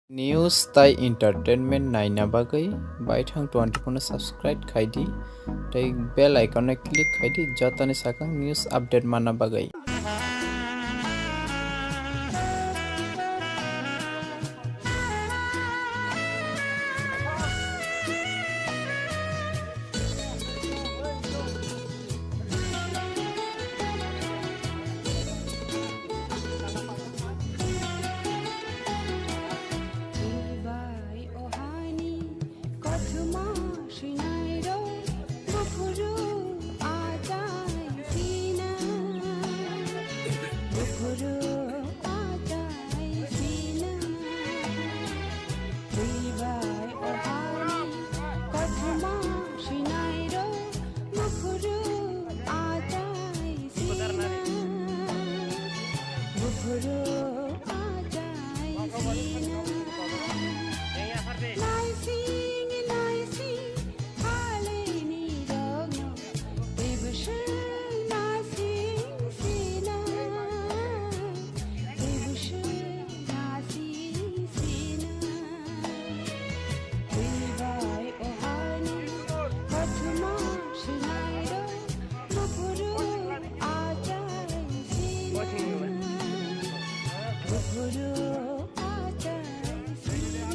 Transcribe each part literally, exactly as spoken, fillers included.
News tai entertainment naina bagwi baithang twenty-four no subscribe khai di, tei bell icon no click khai di, jotoni sakang news update manna bagwi. Bai ohani kothoma swinairok buphuru achai sina, buphuru achai sina. Bai ohani kothoma swinairok buphuru achai sina, buphuru achai sina. Naising, naising, haleini rokno, teibo se naising sina, teibo se naising sina. Tei bai ohani kothoma swinairok, buphuru achai sina, buphuru achai sina.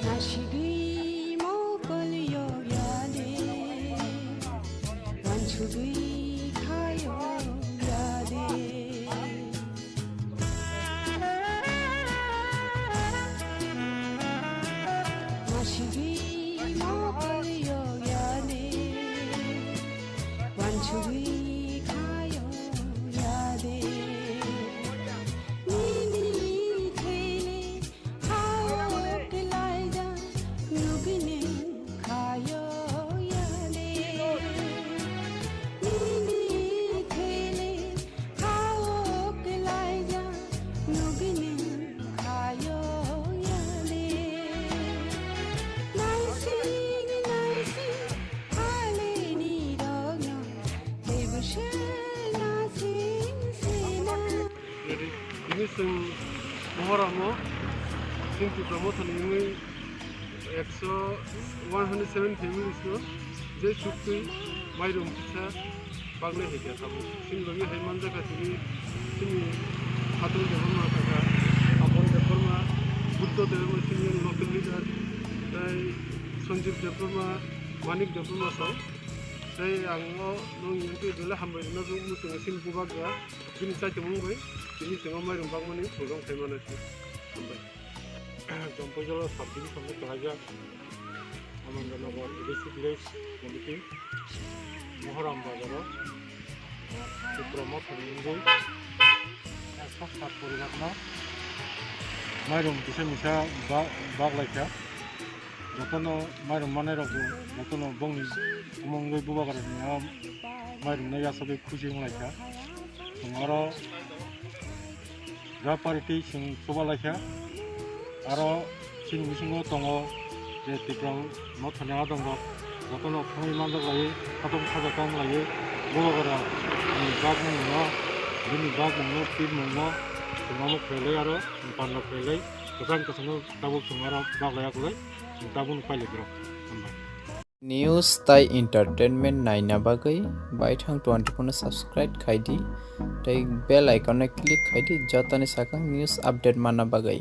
Nasigwi mokol yokya de, wansugwi kha yokya de. Nasigwi mokol yokya de, wansugwi kha yokya de. Nini thele Hao kelaija nugini khayo yale. Nini thele hao kelaija nugini khayo yale. Naising naising hale ni rogno teibo se naising sina. Tini chwng Mohoramo, chwng Tipra Mothani wngwi ekso, one hundred seven families no je chuktwi mairum kisa baglai hai kha tabuk. Chini logi hai manjakha tini chini Hatung Debbarma kaka, Apon Debbarma, Buddho Debbarma chini local leader, tei Sanjeev Debbarma, Manik Debbarma song. Tei ang o nung yungtwi belai hambai rwna muchungo chini bubak ya. Bini chaichomung bai tini chwngno mairum bakmani program khaimano se. Hambai. Jompoi jala sub division ni kwlaijak Amandanagar A D C village committee Mohoram bazaro Tipra Mothani wngwi ekso sat poribarno mairum kisa misa ba-, baklaikha. Jotono mairum manai rokbo jotono bongni omo wngwi bubagrani o mairum no yasogwi khusi wnglaikha. Chwng oro Rap party chwng chuba laikha. Aro chini bisingo tongo je Tipra Mothani adongrok jotono thangwi manjak laiwi, khatung khaja tong laiwi, borok rok ni bagmung no, bini bagmung no, pirmung no, chwng omo khlai lai aro panda khlai lai, kwchang kwchang no tabuk chwng aro bak laiya kwlai, chwng tabuk no pailai borok. Hambai. News tai entertainment naina bagwi baithang twenty-four no subscribe khai di, tei bell icon no click khai di, jotoni sakang news update manna bagwi.